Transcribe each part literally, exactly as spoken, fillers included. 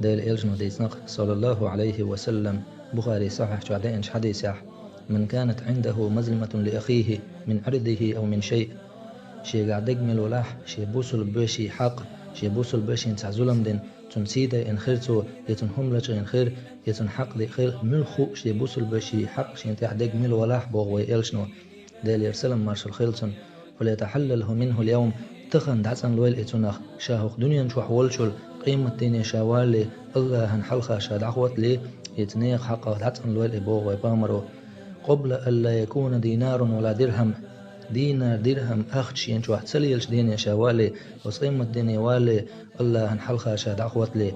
Дела элчано дийцинарг, саллаллаху Ӏалайхи ва саллам, Бухари сахьихь чохь деанчу хьадисехь: «Ман канат Ӏиндаху мазламатун ли ахихи мин Ӏирдихи ав мин шай». Шегахь дерг мила валахь, шен бусулба вешин хьакъ, шен бусулба вешин цхьа зулам дина, цунна сий дайина хир цо, я цунна хӀума лачкъийна хир, я цунна хьакъ деъна хир, муьлхха а шен бусулба вешин хьакъ шен тӀехь дерг мила валахь, боху вай элчано, Делера салам маршалла хила цунна, «фалятахьаллалху минхул явм», тахана дӀацӀанлойла и цунах, ша хӀокху дуьнен чохь волчул, къематдийне ша валале, Аллахьан хьалха ша дӀахӀоттале, и цу нехан хьакъах дӀацӀанлойла и, боху вай пайхамаро. «Къабла алла якуна динарун ва ла дирхьам». Динар, дирхьам, ахча шен чохь ца лелачу дийне ша валале, оцу къематдийне валале, Аллахьан хьалха ша дӀахӀоттале.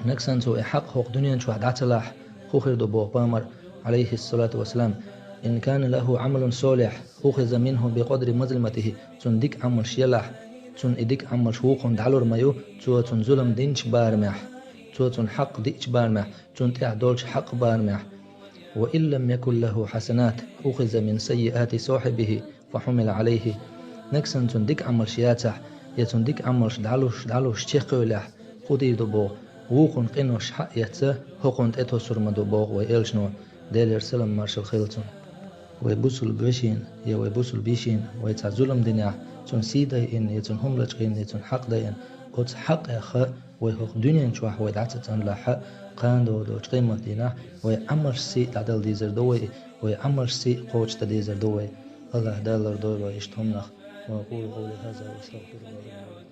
Нагахь санна цо и хьакъ хӀокху дуьнен чохь дӀа ца лахь, хӀун хир ду, боху пайхамар, Ӏалайхиссалату вассалам: «Ин кана лаху Ӏамалун солихь, ухиза минху бикъадри мазламатихи». Цунна дика Ӏамалш елахь, цунна и дика Ӏамалш вукхунна дӀалур ма ю, цо цунна зулам динчу барамехь, цо цунна хьакъ диъчу барамехь, цунна тӀехь долчу хьакъ барамехь. «Ва ин лам якун лаху хьасанат, ухиза мин саййиати сахьибихи, фа хьумила Ӏалайхи». Нагахь санна цунна дика Ӏамалш яцахь, я цунна дика Ӏамалш дӀалуш, дӀалуш чекхйолахь, хӀун дийр ду, боху, вукхунна къинош схьа а эцна, хӀокхунна тӀетосур ма ду, боху вай элчано, Делера салам маршалла хила цунна. Вай бусулба вешина, я вай бусулба йишина вай цхьа зулам динехь, цунна сий дайина, я цунна хӀума лачкъийна, я цунна хьакъ дайина, оцу хьакъех вай хӀокху дуьнен чохь вай дӀа ца цӀанлахь а, кхана догӀу долчу къематдийнахь вай Ӏамалш сий дӀадала дезар ду вай, вай Ӏамалш сий кхочушдан дезар ду вай. Аллахь Дала лардойла вай иштта хӀуманах. Ва акъулу къавли хаза ва астагъфируллаха ли ва лакум.